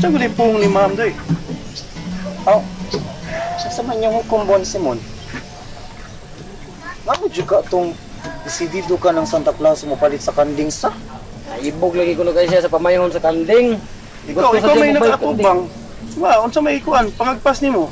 Unsa gud pong ni ma'am doy? Oh, sa man yung hukom bon Simon? Nga mo jud ka tong desidido ka ng Santa Claus mo palit sa kanding sa? Naibog lagi ko na kayo siya sa pamayhon sa kanding. Ikaw, Gusto sa ikaw siya may mobile nakaatubang. Wa, unsa may ikuan pangagpas nimo?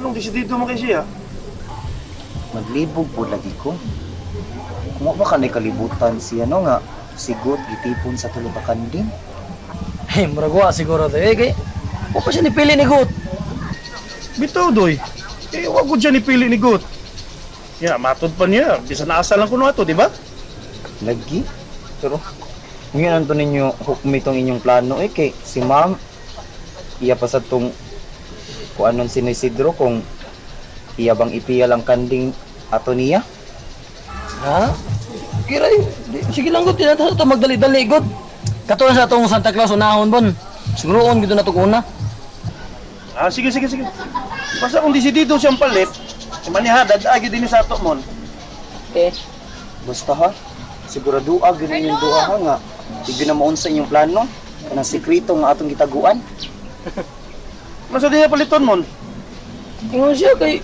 Anong desidido mo kay siya? Maglibog po lagi ko. Kung wa ba ka na kalibutan siya no nga sigot gitipon sa tulo ka kanding. Hey, murag wa siguro to eh kay. Wa pa siya nipili ni Gut. Bitaw doy. Eh wa gud siya nipili ni Gut. Ya, matod pa niya. Bisan asa lang kuno ato, di ba? Lagi. Pero ngayon anto ninyo hukmi tong inyong plano eh kay si ma'am iya pa sa tong kuanon si Isidro kung iya bang ipiyal ang kanding ato niya. Ha? Kira, sige lang Gut, tinata sa magdali-dali Gut. Katulad sa atong Santa Claus unahon bon. Siguroon gid na to una. Ah, sige, sige, sige. Basta kung desidido siyang palit, si manihadad, agi din sa ato mon. Okay. Basta ha, sigurado ag yun inyong duha ha nga. Di na maunsa inyong plano. Kanang sekreto nga atong gitaguan. Masa di niya paliton mon? Ingon siya kay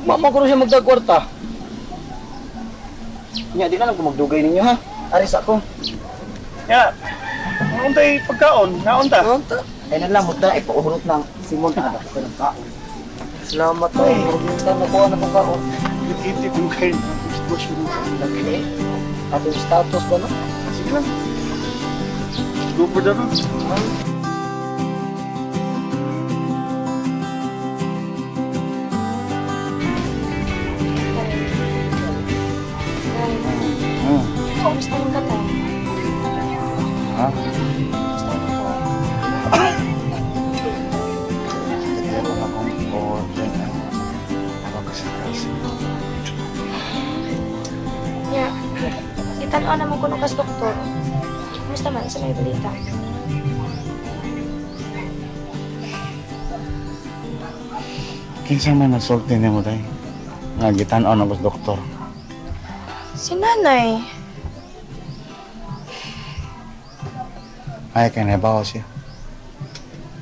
mama ko siya magdagkwarta. Nya di na lang ko magdugay ninyo ha. Aris ako. Ya. Ang untay pagkaon, naunta. Unta. Ay na lang muta ipauhurot ng Simon ada ko ng kaon. Salamat to. Murag yung tan nakuha na tong kaon. Ititi kung kayo na sitwasyon mo. Okay. Atong status ba no? Sige lang. Go for the road. Kamusta yung kata? Ha? Kamusta yung kata? Meron akong order. Ako kasi kasi. Yeah. Itanaw naman ko nung kas doktor. Kamusta man sa may balita? Kinsa man nagsulti nimo tay? Nga gitan-aw na boss doktor. Si nanay. Ay kay nabaw siya.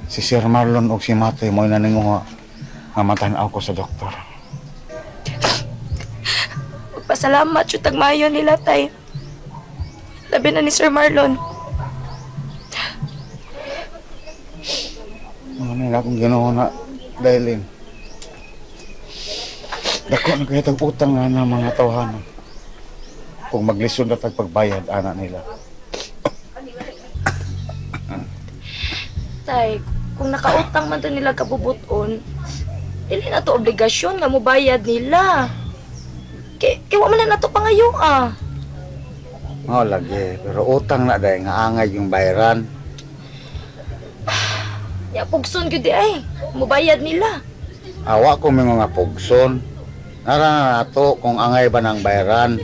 Si Sir Marlon og si Matoy mo naninguha nga matan-aw ko sa doktor. Magpasalamat yung tagmayo nila, tay. Labi na ni Sir Marlon. Ano na akong ginawa na dailin. Dako na kaya tag utang nga na mga tawhana. Kung maglisod na tag pagbayad ana nila. Tay, kung nakautang man to nila kabubuton, dili na to obligasyon nga mubayad nila. Kay wa man na nato pangayo ah. Mao lagi, pero utang na dahil nga angay yung bayaran. Ya pugson gyud di ay, mubayad nila. Awa ko may mga pugson. Nara na nato kung angay ba ng bayaran.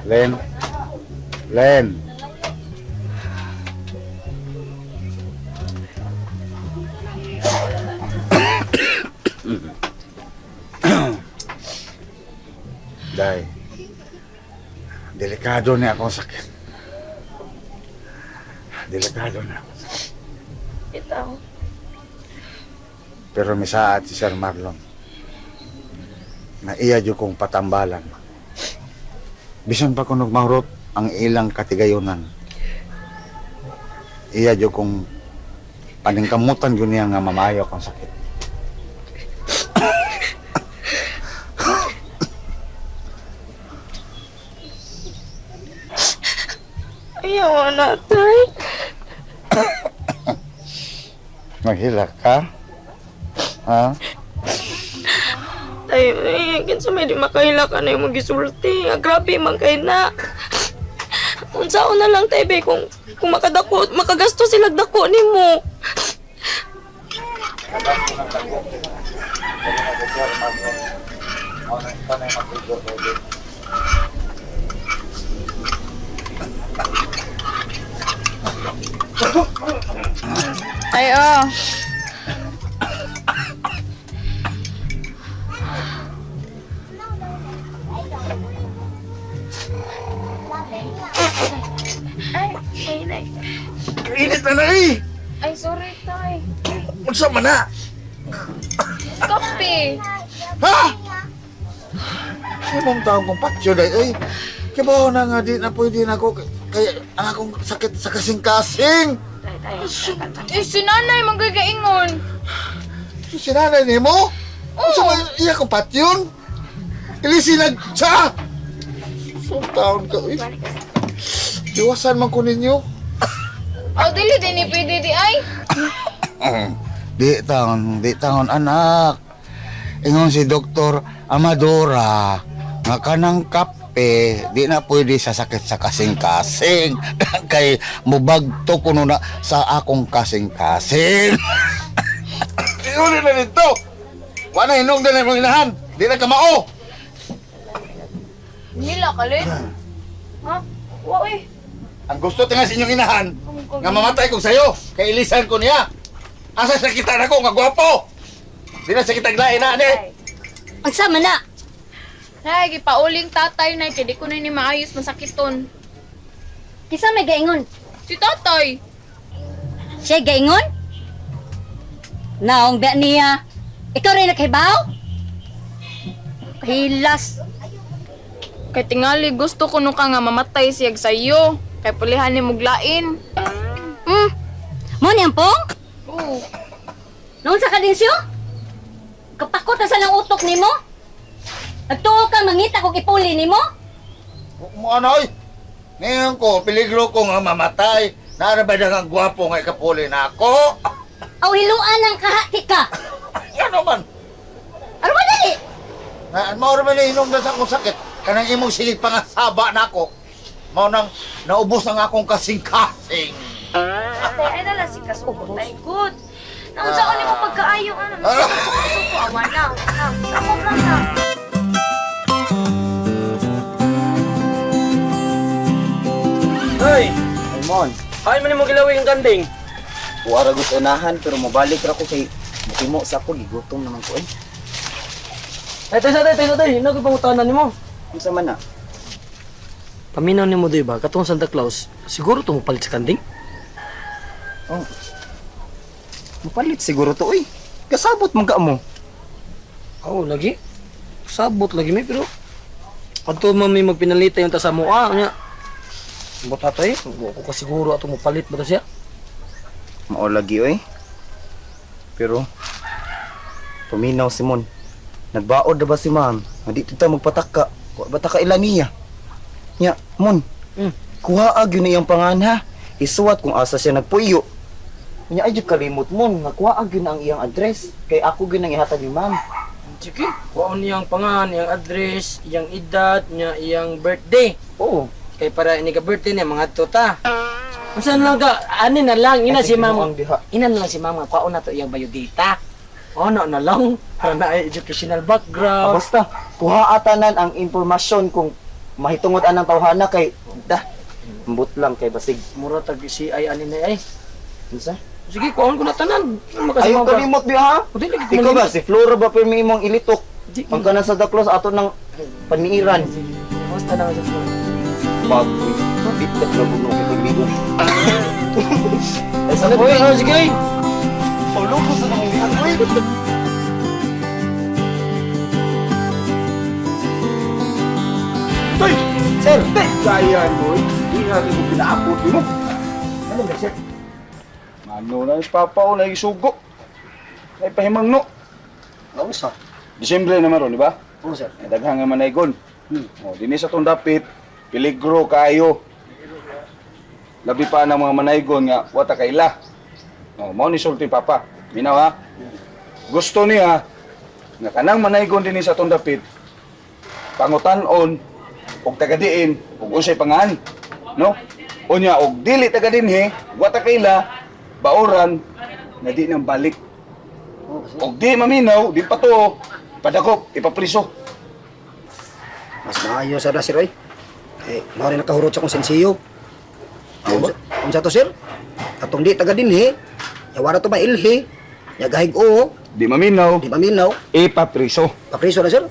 Len. Len. Day. Delikado ni akong sakit. Delikado na ako. Bitaw. Pero misaat si Sir Marlon. Na iya jud kong patambalan. Bisan pa kunog mahurot ang ilang katigayonan. Iya jud kong paningkamutan jud niya nga mamayo akong sakit. Ayaw na, tay. Maghilak ka? Ha? Tay, eh, kinsa may di makaila ka na yung magisulti. Ah, grabe man kay na. Unsaon na lang tay be kung makadako, makagasto sila dako nimo. Ay, oh. Ay, ay, nay. Init na na eh! Ay, sorry, tay. Unsa man na? Kape. Ha? Imong taong kong patyo day oy. Kibaw na nga di na pwede na ako kay ang akong sakit sa kasing-kasing. Tay, tay. Eh, si nanay magagaingon. Si nanay nimo? Unsa man iya kong patyon? Ilisi na siya! So taon ka oy. Iwasan man ko ninyo. Aw, dili din ni pwede di ay. Di taon anak. Ingon si Doktor Amadora nga kanang kape di na pwede sa sakit sa kasing-kasing kay mubagto kuno na sa akong kasing-kasing. Iuli na dito. Wala hinog na imong inahan. Di na kamao. Nila kalit. Ha? Wa eh. Ang gusto tinga sa inyong inahan nga mamatay kong sayo kay ilisan ko niya. Asa sa kita nako nga gwapo. Di na sa kitag lain na ani. Ang sama na. Nay, gipauling tatay nay kay di ko na ni maayos masakiton. Kisa may gaingon. Si tatay. Siya gaingon? Naong ba niya? Ikaw rin naghibaw? Hilas. Kay tingali gusto ko no ka nga mamatay siyag sayo. Kay pulihan ni muglain. Mo niyang pong? Oo. Noon sa kadinsyo? Kapakot na sa lang utok nimo? Nagtuo ka mangita kog ipuli nimo? Mo ano oy? Ngayon ko, peligro ko nga mamatay. Naara ba ang gwapo nga ikapuli na ako? Aw hiluan ang kahati ka. Ano man? Ano ba dali? Na, mao ra man na inom na sa akong sakit. Kanang imong silig pangasaba na ako. Mao nang naubos ang akong kasing-kasing. Tay, ay nala si kasuko, tay. Good. Naunsa ko nimo pagkaayo ano, suko awa na. Na, sakop lang na. Hoy, Ay mon, ay man mo gilawin ang kanding. wara gud unahan pero mobalik ra ko kay mutimo sa ako gigutom naman ko eh. Ay, tay, tay, tay, tay, ina ko pangutanan nimo. Unsa man na? Paminaw nimo doy ba katong Santa Claus, siguro to mopalit sa kanding? Oh. Mupalit siguro to oy. Kasabot man ka mo. Oo, lagi. Sabot lagi may pero kadto man may magpinalita yung ta sa mua nya. Buta tay, wa ko kasiguro ato mopalit ba to siya? Mao lagi oy. Pero paminaw si Mon. Nagbaod na ba si ma'am? Nga di ta magpataka. Wa ba ta kaila niya? Nya, Mon. Kuha gyud na iyang pangan ha. Isuwat kung asa siya nagpuyo. Nya ay jud kalimot mon nga kuha gyud na ang iyang address kay ako gyud ang ihatag ni ma'am. Sige, kuhaon niyang pangan, iyang address, iyang edad, niya iyang birthday. Oo. Kay para ini ka birthday niya mga tota. Unsa na lang ka, ani na lang ina Ay, si ma'am. ang diha. Ina na lang si ma'am nga kuhaon na to iyang biodata. Ono na lang para na ay educational Ah, background. basta kuha atanan ang impormasyon kung mahitungod anang tawhana kay dah ambot lang kay basig Mura tag si ay ani na ay. unsa? Sige, kuhaon ko na tanan. Ano Ayaw kalimot di ha? O, dili, Ikaw ba kalimot. si Flora ba pirmi imong ilitok? Di- Ang kanan sa The Claus ato ng paniiran. Basta na sa Flora. Bagoy. Bitat na buno kay kaibigan. Ay, sana Uy, oh, sige. Ay. Paulo ko sa mga lihat. Toy! Sir, Kaya mo, di natin ko pinaabot mo. ano ba sir? Ano na yung papa o nagisugo. Ay pahimang no. Oo, sa. Disyembre naman ron, di ba? Oo, sir. Ay, daghang nga manaygon. O, dinhi sa tong dapit, peligro kayo. Labi pa ng mga manaygon nga wata kaila. O, mao ni sulti papa. Minaw ha. Gusto niya nga kanang manaygon dinhi sa tong dapit, pangutan-on og tagadiin og unsay pangan, no? Unya og dili taga dinhi, wata kaila, baoran na di nang balik. Og di maminaw, di pa to padakop, ipapriso. Mas maayo sa na, sir, oy. Eh, mao rin nakahurot sa kong sensiyo. Unsa, unsa to, sir? Atong di taga dinhi, yawa na to mailhi, yagahig oo, Di maminaw, di maminaw, ipapriso. papriso na, sir.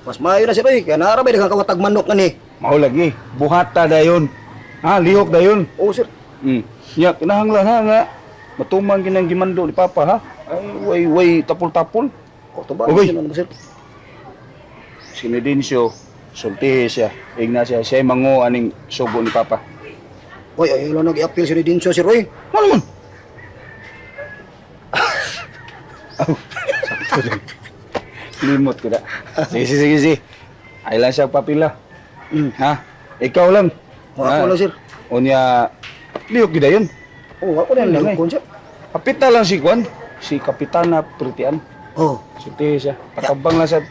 Mas maayo na, sir, oy. Kaya naarabay daghang kawatag manok nga ni. Mao lagi, buhata dayon. Ha, lihok dayon. Oo, sir. Nya kinahanglan ha nga matuman kinang gimando ni Papa ha. Ay way way tapol-tapol. O, to ba? Okay. Ano mo, sir? Si Nedencio, sultihi siya. Igna siya, siya mango aning sugo ni Papa. Oy, ayaw lang nag-i-appeal si Redincio, sir, oy. Ano man? Aw, sakto din. Limot ko na. Sige, sige, sige, sige. Ay lang siya papila. Ha? Ikaw lang. O, ako lang, sir. Unya, lihok gid dayon. Oo, ako na Ano lang eh? ko, sir. Kapita lang si Kwan. Si Kapitana Pritian. Oh, Sultihi siya. Patabang lang siya.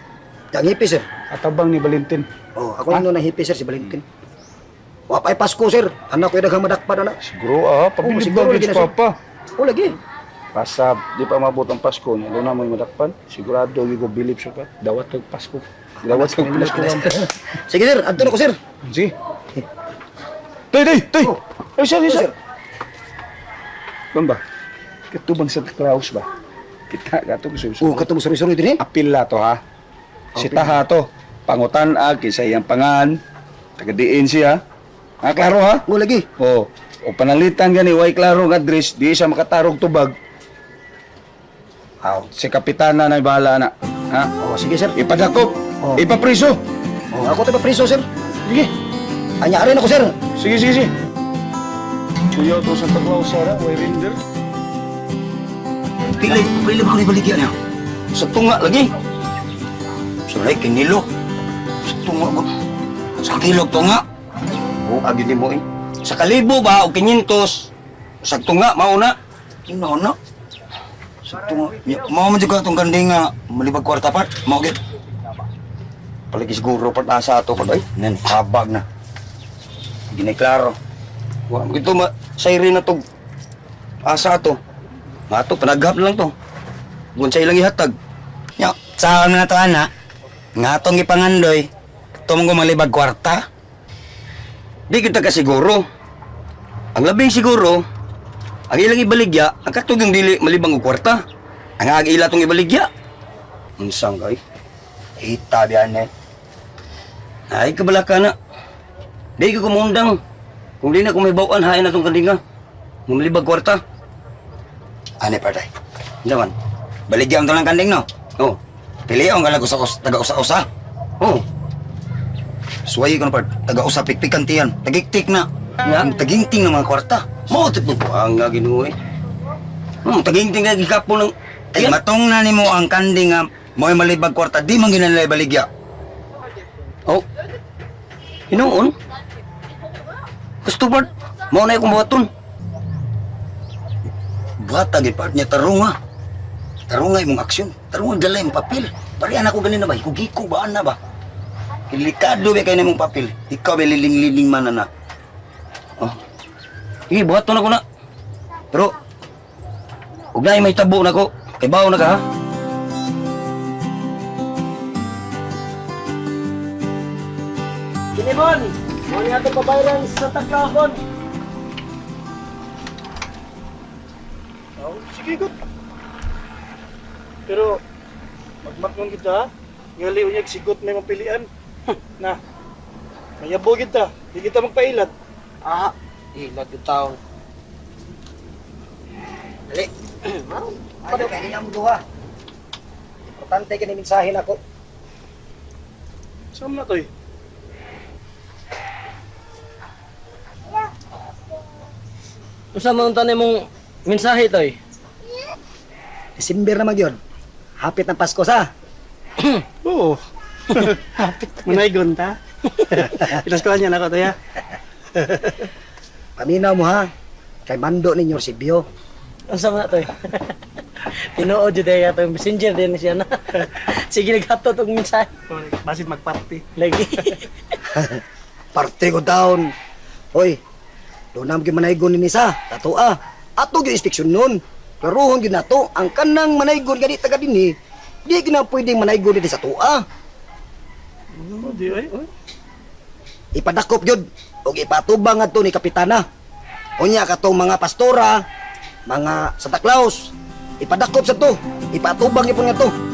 yang hipi, sir. Atabang ni Valentin. Oh, ako lang na hipi, sir, si Valentin. Wa pa'y Pasko, sir. Anak ko yung daghang madakpan, anak. Siguro ah, Oo, pabilib siguro ba lagi gid na, sir. Papa? O, lagi. Basta di pa mabot ang Pasko niya, doon na mo madakpan. Sigurado gyud ko bilib siya pa. Dawat og Pasko. Dawat og Pasko. Sige, sir. Adto na ko, sir. Sige. Tay, tay, tay. Ay, sir, Oh, sir. sir. Kuan ba? Katubang Santa Claus ba? Kita ka to gusto. Oh, katong suri-suri din, eh. Apil la to ha. Si Taha to. Pangutan ag kinsa iyang pangan. Taga diin siya. Ha, klaro ha? O, lagi. Oh, o panalitan gani way klaro nga address, di siya makatarog tubag. Aw, si kapitana na bahala na. Ha? Oh, sige, sir. Ipadakop, Oh. ipapriso. Oh, ako tayo priso, sir. Sige. Anya rin ako, sir. Sige, sige, sige. Kuya to Santa Claus sara, way render. Pili, pili ba ko ibaligyan niya? Sa tunga lagi. Sulay, kinilo. Sa tunga ko. Sa kilog tunga. Oh, agi nimo eh. Sa kalibo ba o 500? Sa tunga mauna. Ino na. Sa tunga. Ya, mao man jud ka atong kanding nga malibag kwarta part. Mao gid. Palagi siguro part asa ato pag ay. Nan habag na. Ginay klaro. Wa mo gito ma sayri na to. Asa ato. Mato panaghap na lang to. Kung sa ilang ihatag. Yo, sa na to ana. Nga atong gipangandoy. Tumong ko malibag kwarta. Di kita kasiguro. Ang labing siguro, ang ilang ibaligya, ang katong yung dili malibang og kwarta. Ang agi ila tong ibaligya. Unsang kay? Hita biyan eh. Ay kabalaka na. Di ko kumundang. Kung di na kumibawan, hain na tong kandinga. Mamalibag kwarta. Ane partay. Unsa man? Baligyan to lang kanding no. Oh. Pilion ka lang sa taga-usa-usa. Oh. Suwayi ko na part. Taga-usa pikpikan tiyan. Tagiktik na. Nga. Ang Tagingting ng mga kwarta. Mo tipo ang nga Ginoo eh. Tagingting na gikapon ng Kay matong na nimo ang kanding nga mo'y malibag kwarta di man ginanilay baligya. Oh. Hinuon. Gusto ba? Mao na akong buhaton. Buhata gid part niya tarunga. Tarunga imong aksyon. Tarunga dala imong papel. Pare anak ko ganin na ba? Hikugiko ba ana ba? Delikado ba kay nimong papel? Ikaw ba liling-liling man na na. Oh. Sige, buhaton ako na. Pero ug naay may tabo nako. Kay bawo na ka ha. Kini Bon, mo ni ato pabayran sa Santa Claus, Bon. Oh, sige, good. Pero, magmaknon kita ha. Ngali unyag sigot may mapilian. Na, mayabo kita. Di kita magpailat. Ah, ilag yung taon. Dali. Ano kay niyang duha? Importante kini mensahe nako. Saan na to eh? Unsa man unta nimong mensahe toy? December na magyod. Hapit ng Pasko sa. Oo. Manaygon ta. Pinaskuhan niya na ako to ya. Paminaw mo ha. Kay mando ninyo Sibyo. Unsa man na toy? Tinuod jud ay atong messenger din siya na. Sige naghatod og mensahe. Basit magparty. Lagi. Parte ko down. Hoy, doon na gyud manaygon ni sa. Tatoa. Ato gyud inspeksyon nun. Klaruhon gyud nato ang kanang manaygon gani taga dinhi. Di gyud na pwedeng manaygon dinhi sa tuwa. Oh, di ay. Oh. Ipadakop gyud og ipatubang ngadto ni kapitana. Unya katong mga pastora, mga Santa Claus, ipadakop sa to, ipatubang gyud ngadto.